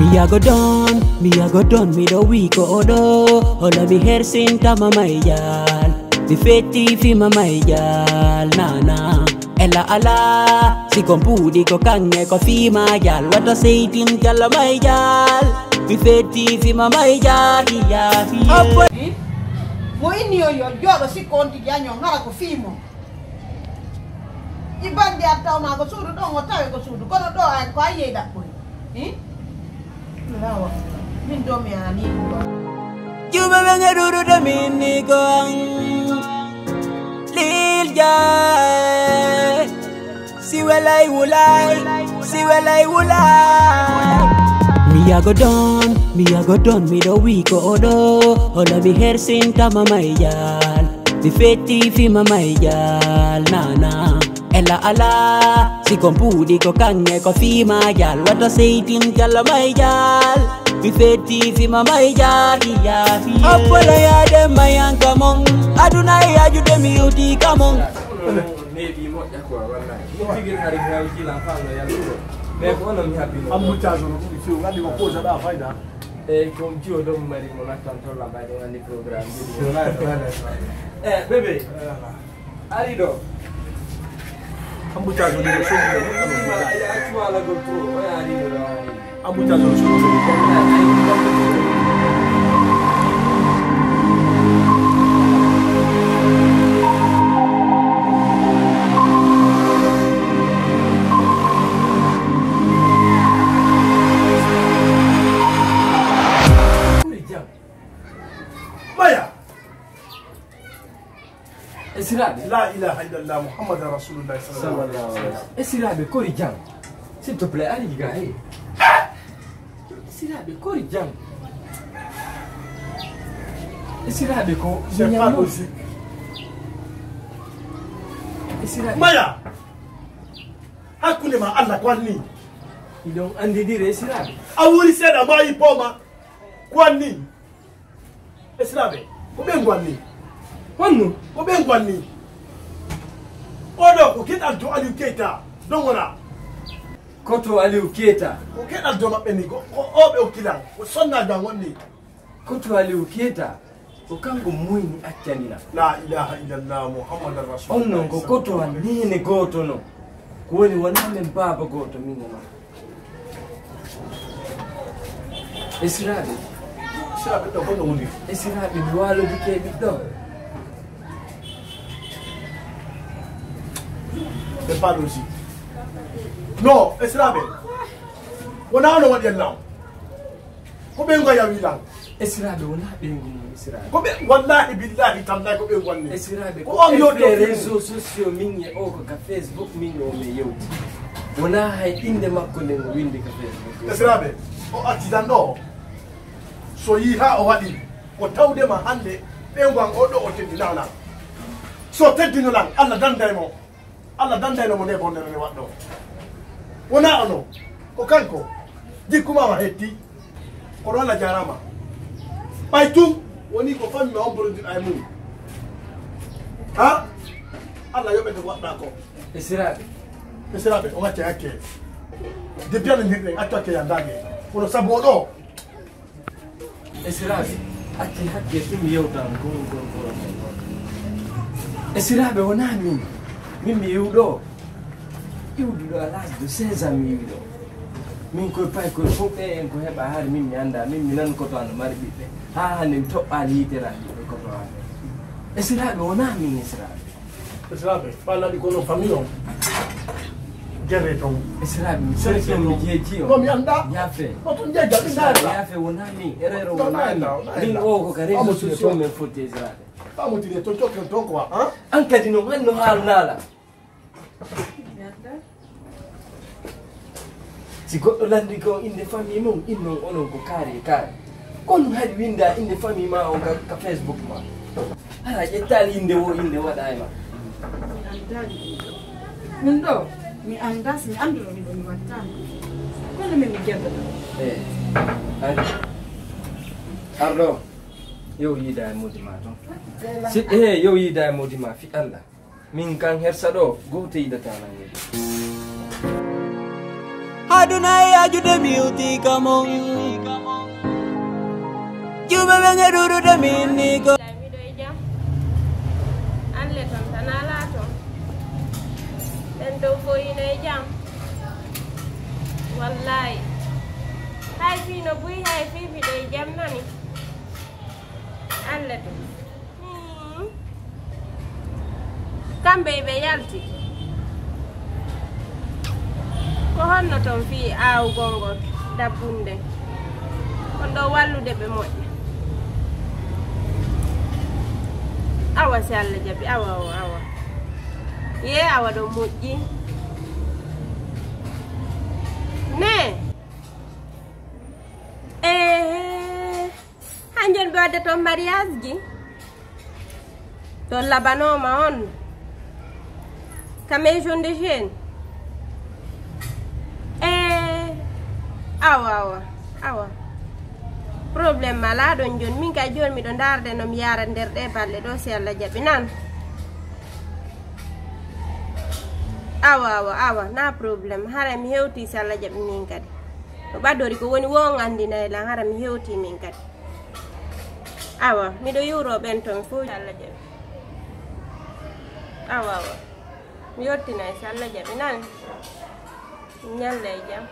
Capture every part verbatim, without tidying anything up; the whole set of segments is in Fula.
Mi yago don, mi yago don, mi do wi ko odo. Holo mi hersin tama mai jal. Mi feti fi ma mai jal, na na. Ela ala, si kon pudi ko kange ko fi ma jal. Wata seitin jal mai jal. Mi feti fi ma mai jal, ya fi. Apo. Mo ini yo yo jodo si konti janyo ngara ko fimo. I bandi a taw ma ko suudu ɗon o tawe ko suudu kono ɗo ay ko a yeyi ɗaɓɓoy. Hi? Lawa. Min do mi ani. Juma ɓe gaɗurude min ni ko an. Lil Jay. Si welay wulay, si welay wulay. Mi yago don, mi yago don, mi do wi ko odo. Holo mi hersin tama mai jal. Mi feti fi ma mai jal, na na. Ela ala, si kon pudi ko kange ko fi ma jal. Wata seitin jal mai jal. Mi feti fi ma mai jal, ya fi. Apolo ya de mai an kamon. Aduna ya ju de mi uti kamon. Neeɓi moƴƴa quoi, wallahi. Ɗum tigi hari hay jilan fa no yaltuɗo. Mais ko onon mi habbino. An muccaso no ɗum few, andi ko posa ɗa fayda. Eyyi, ko jiwo ɗon mari mo nattan tolla mbayde woni programme ji. Wallahi, wallahi. Eh, bébé. Ari ɗo. An muccaso ni ko somi. Accu alagol trop, o yaari ɗo, o yaari. Embouteillage o suuɗi. Maya! Esiraɓe. La ilaha illallah Muhammadan Rasulullah sallallahu alaihi wasallam. Esiraɓe kori jam. S'il te plaît, ari diga he. Esiraɓe kori jam. Esiraɓe ko c'est pas logique. Esiraɓe. Maya. Hakkunde ma Allah ko anni. Iɗon andidire esiraɓe. A wuri seeɗa ma yi poma. Ko anni. Esiraɓe, ko ɓen gwanni. Honno? Ko ɓen gwanni. Oɗo ko keɗal to Aliou Keita, don wona. Koto Aliou Keita. Ko keɗal to maɓɓe ni, ko, ko oɓe okkilan, ko sonna dan wonni. Koto Aliou Keita, ko kanko muyni accanina. La ilaha illallah Muhammadan Rasulullah. On non ko koto an nene goto non. Ko woni wona men baaba goto min e ma. Esiraaɓe. Esiraaɓe ɗo, ko ɗo woni? Esiraaɓe, mi waalodike e ɓiɗɗo. Ɓe paɗo aussi. Non, esiraaɓe. Wona ono waɗi en law. Ko ɓe ngoya wilan. Esiraaɓe wona ɓeyngu mum, esiraaɓe. Ko ɓe, wallahi, billahi, tallahi, ko ɓe wanni. Esiraaɓe, ko on yewti o réseaux sociaux min e o ko ka Facebook min e o min yewti. Wona hay innde makko nde mo winndi ka Facebook. Esiraaɓe, o accident ɗo, so yii haa o waɗi, ko tawde ma hannde, ɓeyngu an o ɗo o teddinana. So teddino lan, Allah danday mo. Allah dandayno mo nde bonde no waɗɗo. Wona ono, ko kanko. Jikku ma wa hetti. Kono Allah jarama. Ɓay tun, woni ko fammi ma on borodirɗa e mum. Ha? Allah yoɓete ko waɗɗa ko. Esiraaɓe. Esiraaɓe, o acca hakke. Depuis ana ndirɗen, accu hakke yandage. Kono sabu o ɗo. Esiraaɓe, acce hakke tun yewtan kon, kon, kon, kon. Esiraaɓe, wona min. Min mi iwɗo. Iwduɗo à l'âge de seize ans mi iwɗo. Min koye pay koye fof ɓe en ko heɓa hari min mi annda, min mi nan koto ano mari ɓiɓɓe. Haa hannde mi toɓɓaali yitere an ɓiɓɓe koto ano. Esiraaɓe, wona min esiraaɓe. Esiraaɓe, ɓallaɗi kono famille on. Jere ton. Esiraaɓe, mi sere ton, mi jeeji on. No mi annda. Yaafe. No tun jeeja, mi nanda. Yaafe, wona min, erreur wona min. Min o ko ka réseaux sociaux min fotti esiraaɓe. Famotire ton, cokken ton quoi, hein? An kadi no, an no haalnala. Si goɗɗo lanndi ko innde famille mum, innon onon ko kaari e kaari. Kono hari winnda innde famille ma on ka, ka Facebook ma. Hara ƴettaali innde wo, innde waɗa e ma. Mi anndaali ɗum ɗo. Min ɗo, mi anndaa, si mi annduno ɗum ɗo mi wattaano. Kono min mi janndoto. Eh, an, arɗo, yo yiida e moodi ma ton. Si, eh, yo yiida e moodi ma fi Allah. Min kan hersa ɗo, gooto yiɗataa lan yeeso. Aduna e ajude mi hewti ka mon. Juuɓe ɓe nge ɗuɗude mi inni ko. Miɗo e jam. An le ton tan alaa ton. Ɓen dow fof ina e jam. Wallaay. Hay fii no buy, hay fii miɗo e jam nani. An le ton. Hmm. Kamɓe ɓe yalti. Ko honno ton fii aawugol ngol dabbunde? On ɗo wallude ɓe moƴƴa. Awa si Allah jaɓi, awa, awa, awa. Yee, awa ɗon moƴƴi. Ne. Ehe. Hanjum ɓe wadde toon mariage ji. Toon labanooma on. Ka maison de jeune. E awa, awa, awa. Problème alaa ɗon jooni. Min kay jooni miɗo ndaarde no mi yaara nder ɗe balɗe ɗo si Allah jaɓi nan. Awa, awa, awa. Na problème. Hara mi hewti si Allah jaɓi min kadi. Ko ɓadori ko woni wo on anndinay lan. Hara mi hewti min kadi. Awa, miɗo yuuro ɓen ton fof. Allah jaɓi. Awa, awa. Mi yottinay si Allah jaɓi nan. Ñalla e jam.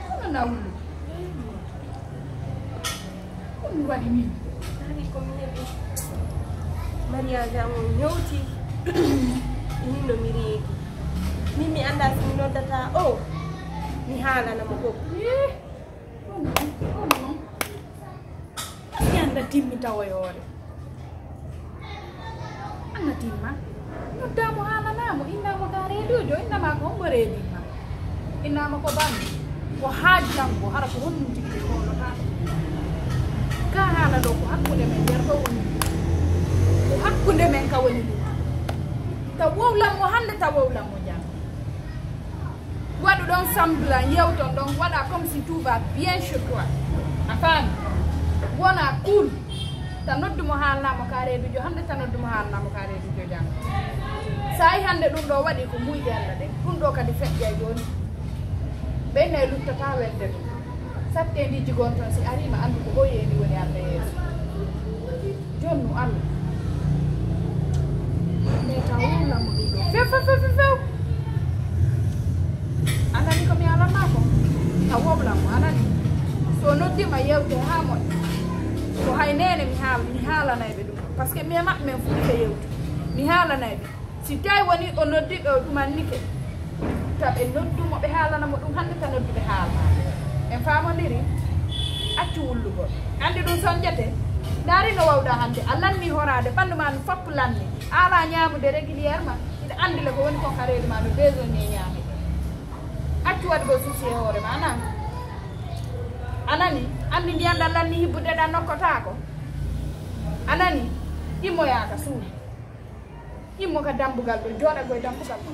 Hono nawlu? Ko mi waɗi min? Ari ko mi heɓi. Mariage am on ñowti. Min no mi reedi. Min mi anndaa si mi noddata o. Mi haalana mo ko. Eh, ɗum non, ɗum non. Yanda timmi tawoyoore. Anna timma. Noddaamo haalanaamo, innaamo ka reeduujo, innama ko hombo reedimma? Innaama ko banndi. Ko haa janngo, hara ko honɗum tigi hoolotaa? Ka haala ɗo ko hakkunde men, nder ɗo woni. Ko hakkunde men ka woni ɗum. Ta wowlan mo hannde, ta wowlan mo janngo. Waɗu ɗon semblant, yewton ɗon, waɗa comme si tout va bien chez toi. A faami? Wona cool. Ta noddu mo haalnaa mo ka reeduujo hannde, ta noddu mo haalnaa mo ka reeduujo janngo. Sa yi hannde ɗum ɗo waɗi ko muyɗe Allah ɗen. Ɗum ɗo kadi feƴƴay jooni. Ɓen nay luttata welde ɗum. Satteendiiji gon ton si ariima anndu ko hoyeendi woni Allah yeeso. Jonnu Allah. Mais ta wowlan mo ɗum ɗo. Few, few, few, few, few. A nani ko mi haalanmaa ko? Ta wowlan mo, a nani? So noddiima yewte haa moƴƴa. Ko hay neene mi haal-, mi haalanay ɓe ɗum. Parce que mi e maɓɓe men fuu ɓe yewtu. Mi haalanay ɓe. Si tawi woni o noddi ɓe o ɗumannike, ta ɓe noddu mo ɓe haalana mo ɗum hannde, ta noddu ɓe haalana. En faamondiri? Accu wullugol. Anndi ɗum sonjete? Ndaari no wawɗa hannde. A lanni horaade, ɓanndu ma no foppu lanni. A alaa ñaamude régulièrement. Hiɗa anndi le ko woni kon ka reedu ma no besoin ñaamde. Accu waɗugol souci e hoore ma, a nani? A nani? Anndi ndiyan ɗan lanni hibbude ɗan nokkotaako. A nani? Immoyaa ka suudu. Immo ka dambugal ɗo, jooɗa koye dambugal ɗo.